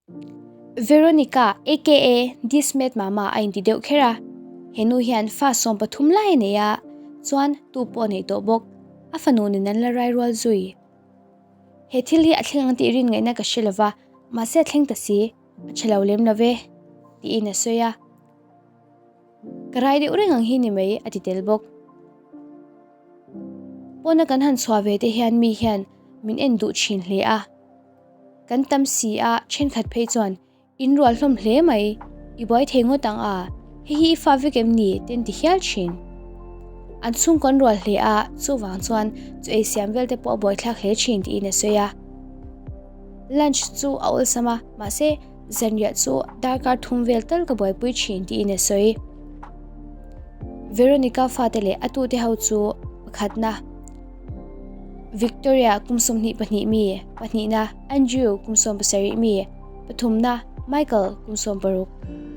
Veronica aka Dismet Mama a inti deuh kher a, he nu hian fa 13 lai a nei a, chuan tu pawh a nei tawh bawk, a fanu nen an la rai rual zui. He thil hi a thleng ang tih rin ngaihna ka hre lova, mahse a thleng ta si, a tha lo lem lo ve, tiin a sawi a. Ka rai deuh reng ang hi ni mai, a ti tel bawk. Pawna kan han chhuah ve te hian mi hian min en duh thin hle a. Kan tam si a, thenkhat phei chuan, In rual hlawm hle mai, i buai thei ngawt ang a, hei hi i fa vek em ni? te an ti hial thin. An chhungkaw an rual hle a, chuvang chuan chu ei siam vel te pawh a buaithlak hle thin tiin a sawi a. Lunch chu a awlsam a, mahse zanriah chu darkar thum vel tal ka buaipui thin tiin a sawi. Veronica fate leh a tute ho chu pakhatna. Victoria kum 22 mi, pahnihna Andrew kum 17 mi, pathumna Michael kum 16,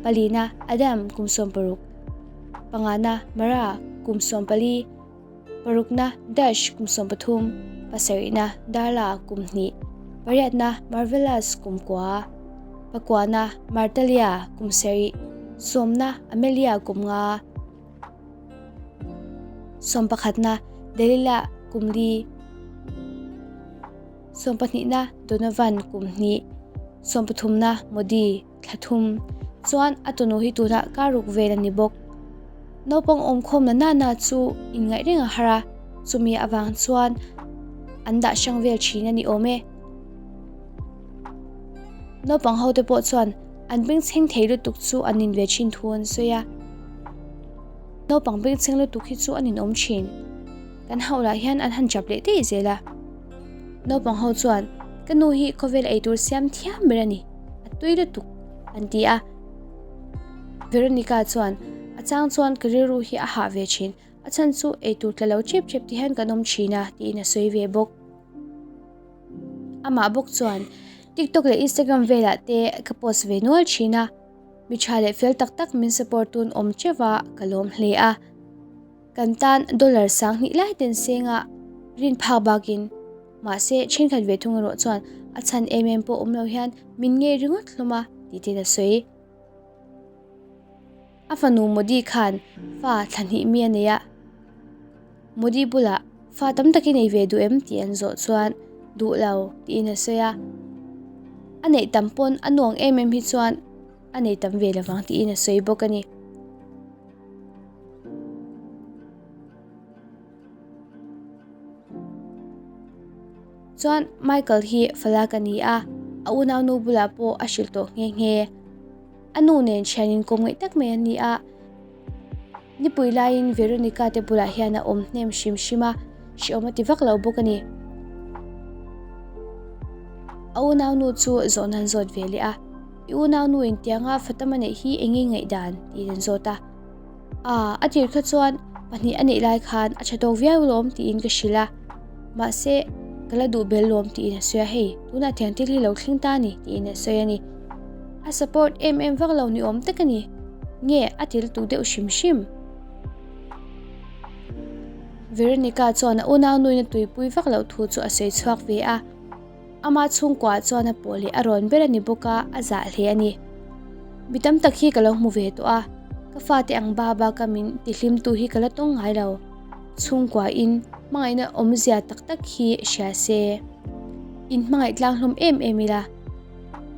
palina Adam kum 16, pangana Mara kum 14, parukna Dash kum 13, pasarihna Darla kum 2, pariatna Marvelous kum 9, pakuana Martalia kum 7, sawmna Amelia kum 5, Sawmpakhatna, Delilah kum li. Sawmpahnihna, Donovan kum hnih. Sawmpathumna, Modi thla thum. Chuan a tunu hi tunah kar ruk vel a ni bawk. Naupang awmkhawmna nana chu inngaih reng a har a, chumi avang chuan an dah hrang vel thin a ni awm e. Naupang ho te pawh chuan an bengchheng thei lutuk chu an in ve thin thu an sawi a. Naupang bengchheng lutuk hi chu an inawm thin. Kan hauh lah hian an han chap leh daih zel a. Naupang ho chuan, Ka nu hi khawvel eitur siam thiam ber a ni, a tui lutuk, an ti a. Veronica chuan, A chang chuan ka rilru hi a hah ve thin, a chhan chu eitur tla lo chep chep ti hian kan awm thin a, tiin a sawi ve bawk. Amah bawk chuan, TikTok leh Instagram velah te ka post ve nual thin a. Mi tha leh fel tak tak min support tun awm teuh a, ka lawm hle a. Kan tan dollar 2000 lai ten senga rin phak bakin mahse thenkhat ve thung erawh chuan a chhan em em pawh awm lo hian min ngei ringawt hlawm a tih ten a sawi. A fanu Modi khan fa thla hnih mi a nei a. Modi bulah fa tam tak i nei ve duh em tih an zawh chuan duh lo tiin a sawi a. A neih tam pawn a nuang em em hi chuan a nei tam ve lovang tiin a sawi bawk a ni. Chuan Michael hi falak a ni a, a unaunu bulah pawh a hrilh tawh nghe nghe. A nu nen thian inkawm ngaih tak mai an ni a. Nipui laiin Veronica te bulah hian a awm hnem hrim hrim a, hreawm a ti vak lo bawk a ni. A unaunu chu zawhna an zawt ve leh a, I unaunu in tianga Fatima neih hi eng nge ngaihdan? tiin an zawt a. Aa, a tir kha chuan pahnih a neih lai khan a tha tawk viau lawm tiin ka hrilh a, mahse ka la duh bel lawm tiin a sawi a, hei tunah thian thil hi lo thleng ta a ni tiin a sawi a ni. A support em em vak lo ni awm tak a ni. Nge a til tuk deuh hrim hrim? Veronica chuan a unau nuin a tuipui vak loh thu chu a sawi chhuak ve a. Ama chhungkuaah chuan a pawh leh a rawn ber a ni bawk a, a zah hle a ni. Mi tam tak hi ka lo hmu ve tawh a, ka fate ang ba baka min tihlimtu hi ka la tawng ngai lo. Chhungkuain hmangaihna awmzia tak tak hi hria se. In hmangaih tlang hlawm em em ila.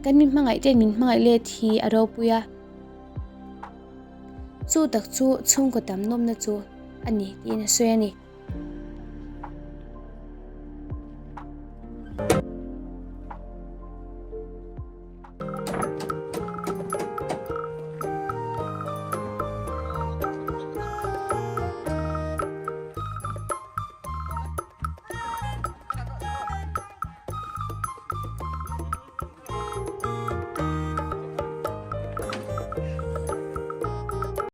Kan min hmangaih ten min hmangaih let hi a ropui a. Chu tak chu chhungkaw tam nawmna chu a ni tiin a sawi a ni.